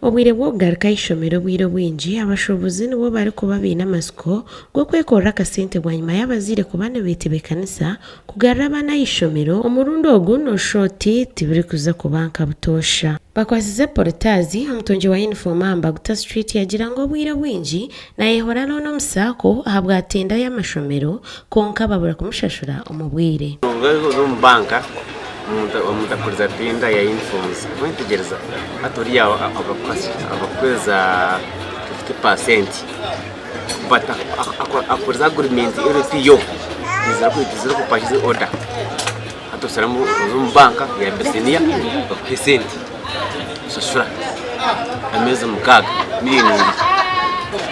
Obwire bw'okugaruka aha ishomero obwire obwingi abashuubuzi nibo barikuba baine amatsiko g'okwekorera akasente bwanyima y'abazaire kuba nibetebeekanisa kugarura abaana aha ishomero omurundi ogu nooshusha oti tibirikuza kuba nka butoosha. Bakwasize Porotaazi, omutungi wa yunifoomu aha Mbaguta Street yagira ngu obwire obwingi nayehora looni omu saako ahabwa tenda y'amashomero kwonka babura kumushashura omu bwire. Obu omu banka omuntu akuriza tenda ya uniforms wetegyereza hati oriya abakuhereza 50% but akuriza agreement eri tiyo tiziri ku purchase order hati osharamu oza omu banka ya Bisinia bakuha esente oshashura ameezi mukaaga million ibiri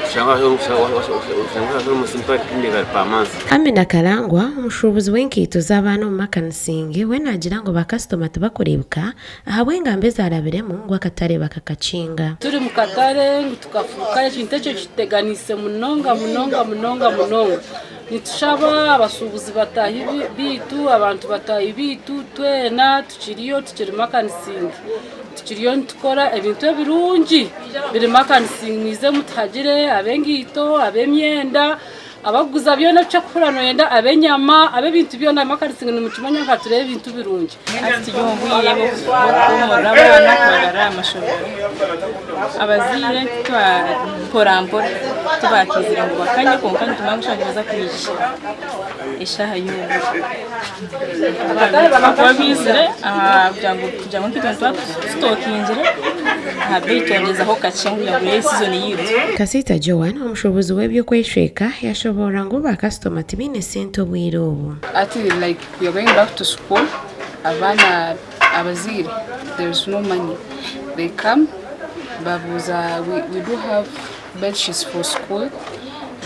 oshanga oshashura per month. Amina Karangwa, omushuubuzi w'enkaito z'abaana omu Makanisingi we naagira ngu bakasitoma tibakureebeka ahabw'engamba ezarabiremu ngu akatare bakakakinga. Turi mu katare ngu tukafuuka ekintu ekyo kituteganiise munonga munonga munonga munonga. Nitushaba abashuubuzi bataahi baitu, abantu bataahi baitu twena tukiriyo tukiri Makanisingi tukiriyo nitukora ebintu ebirungi biri Makanisingi mwije mutuhagire ab'engaito, ab'emyenda. Abakuguza byona ebi orikuhurira noyenda, ab'enyama, ab'ebintu byona Makanisingi nimukimanya ngu hatureho ebintu birungi. Hati turi omu bwire bw'okuhuumurira abaana kubagarura aha mashomero. Abazaire mpora mpora tibakiizire ngu bakanye kwonka nitumanya ngu eshaaha nibaza kwija eshaaha yoona. Abaana kuba baizire kugira ngu kugira ngu nkaitwe nituba tusitookingire aha beeyi twongyezaho kakye kugira ngu ebe sizoni yaitu. Kasiita Joan, omushuubuzi w'eby'okweshweka yashoboorora ngu bakasitoma tibaine sente obwire obu. Hati like we are going back to school abaana abazaire there is no money they come babuuza we do have bedsheets for school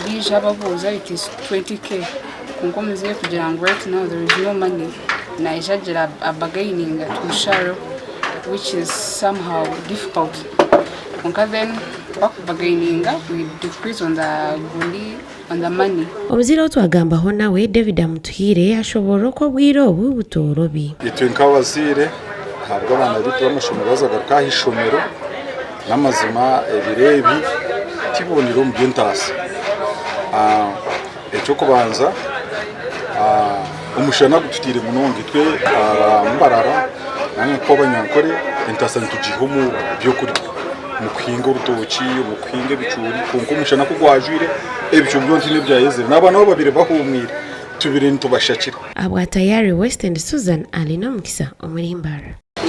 baija babuuza it is 20k kwonka omuzaire kugira ngu right now there is no money naija agira abargaininga tumushareho which is somehow difficult kwonka then bakubargaininga we decrease on the gundi on the money. Omuzaire ou twagambaho nawe, David Amutuhaire, ashoboorora oku obwire obu butoorobi. Itwe nk'abazaire ahabw'abaana baitu b'amashomero baaza kugaruka aha ishomero, n'amazima ebiro ebi tibonire omu by'entaasa. Eky'okubanza omushana gututaire munonga itwe aba Mbarara nari nk'abanyankore entaasa nitugiiha omu by'okurya omu kuhinga orutookye, omu kuhinga ebicoori kwonka omushana ku gwajwire ebicoori byona tihaine ebyayezire n'abaana abu babaire bahuumwire tubaire nitubashakira. Ahabwa Tayari West and Susan Alinomukisa omuri Mbarara.